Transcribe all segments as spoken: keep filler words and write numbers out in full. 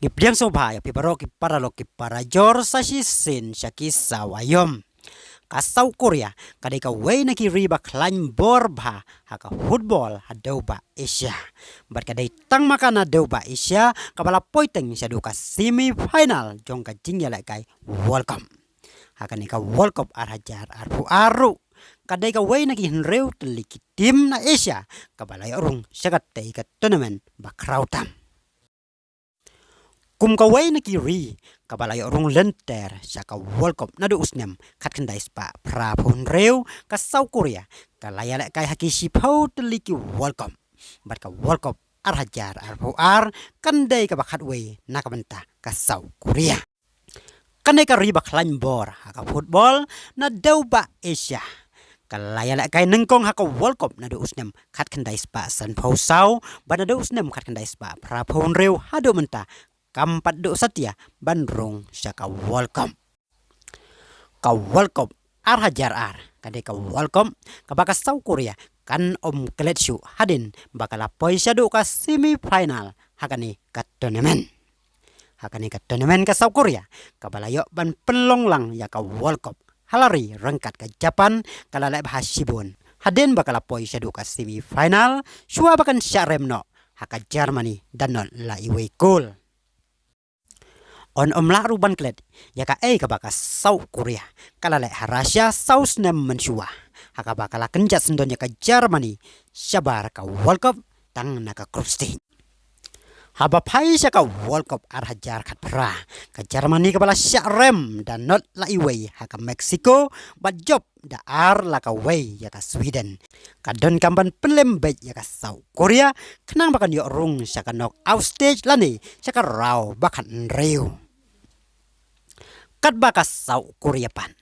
Ngi pdiang sngewbha ïa phi baroh ki paralok ki parajor sa shisien sha ki saw aïom. Ka South Korea ka dei kawei na ki ri ba khlaiñ bor bha ha ka football ha dewbah Asia. Bad ka dei tang ma ka na dewbah Asia kaba la poi teng shaduh ka semi final jong ka jingïalehkai World Cup. Ha kane ka World Cup ar hajar arphew ar ruh ka dei kawei na ki hynriew tylli ki team na Asia kaba la ïoh rung sha katei ka tournament ba khraw tam. Kum kawei na ki ri kaba la ïoh rung lynter sha ka World Cup naduh u snem khatkhyndai spah phraphew hynriew, ka South Korea ka la ïalehkai ha ki shiphew tylli ki World Cup. Bad ka World Cup ar hajar arphew ar kan dei kaba khatwei na ka bynta ka South Korea. Kane ka ri ba khlaiñ bor ha ka football na dewbah Asia ka la ïalehkai nyngkong ha ka World Cup naduh u snem khatkhyndai spah sanphew saw, bad naduh u snem khatkhyndai spah phraphew hynriew haduh mynta kam pat duh satia ban rung sha ka World Cup. Ka World Cup ar hajar ar ka dei ka World Cup kaba ka South Korea kan ym klet shuh hadien ba ka la poi shaduh ka semi final ha kane ka tournament. Ha kane ka tournament ka South Korea kaba la ïoh ban pynlong lang ïa ka World Cup ha la ri ryngkat ka Japan ka la leh bha shibun hadien ba ka la poi shaduh ka semi final shuwa ba kan shah rem noh ha ka Germany da not la iwei kol. Yn ym lah ruh ban klet ïa kaei kaba ka South Korea ka la leh ha Russia saw snem mynshuwa, ha kaba ka la kynjat syndon ïa ka Germany shabar ka World Cup tang na ka group stage. Haba phai sha ka World Cup ar hajar khatphra, ka Germany kaba la shah rem da not la iwei ha ka Mexico bad jop da ar la kawei ïa ka Sweden, ka donkam ban pynlem beit ïa ka South Korea khnang ba kan ïoh rung sha ka knockout stage lane sha ka round ba khathynriew. Katba ka South Korea pat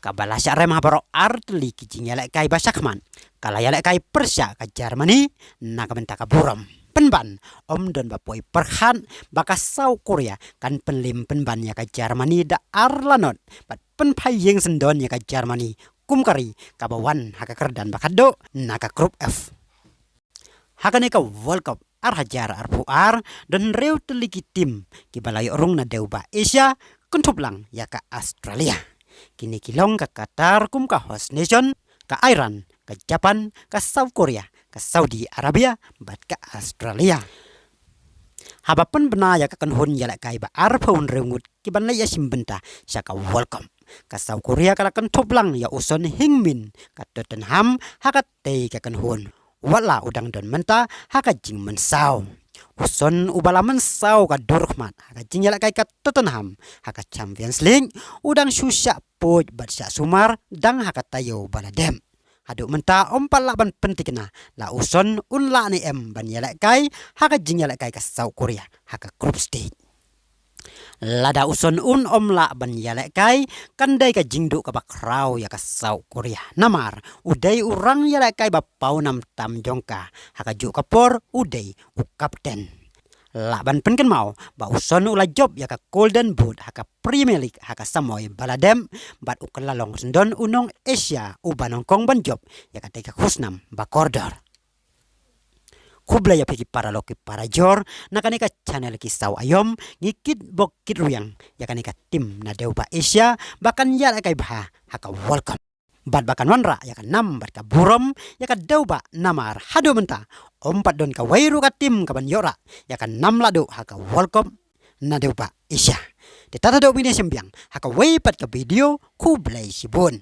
kaba la shah rem ha baroh ar tylli ki jingïalehkai ba shakhmat, ka la ïalehkai pyrshah ka Germany na ka bynta ka burom. Pynban, ym don ba poi pyrkhat ba ka South Korea kan pynlem pynban ïa ka Germany da ar la not bad pynphai ïing syndon ïa ka Germany kum ka ri kaba wan ha ka kyrdan ba khatduh na ka group F. Ha kane ka World Cup ar hajar arphew ar, don hynriew tylli ki team kiba la ïoh rung na dewbah Asia, kynthup lang ïa ka Australia. Kine ki long ka Qatar kum ka host nation, ka Iran, ka Japan, ka South Korea, ka Saudi Arabia bad ka Australia. Haba pynbna ïa ka kynhun ïalehkai ba arphew hynriew ngut kiban leit ïashim bynta sha ka World Cup, ka South Korea ka la kynthup lang ïa u Son Heung-min ka Tottenham ha katei ka kynhun, watla u dang don mynta ha ka jingmynsaw. U Son uba la mynsaw ka dur khmat ha ka jingïalehkai ka Tottenham ha ka Champions League, u dang shu shah puid bad shah sumar dang ha ka taïew ba la dep. Haduh mynta ym pat lah ban pynthikna la u Son un lah ne em ban ïalehkai ha ka jingïalehkai ka South Korea ha ka group stage. Lada u Son un ym lah ban ïalehkai, kan dei ka jingduh kaba khraw ïa ka South Korea. Namar u dei u rang ïalehkai ba pawnam tam jong ka, ha kajuh ka por u dei u kapten. Lah ban pynkynmaw ba u Son u la jop ïa ka Golden Boot ha ka Premier League ha ka samoi ba la dep, bad u kylla long syndon u nong Asia uba nyngkong ban jop ïa katei ka khusnam ba kordor. Khublei ïa phi ki paralok ki parajor na kane ka channel Ki Saw Aïom, ngi kit bok kit rwiang ïa kane ka team na dewbah Asia ba kan ïalehkai bha ha ka World Cup bad ba kan wanrah ïa ka nam bad ka burom ïa ka dewbah, namar haduh mynta ym pat don kawei ruh ka team kaban ïoh rah ïa ka nam lahduh ha ka World Cup na dewbah Asia. Te tad haduh mynne shim biang ha kawei pat ka video, khublei shibun.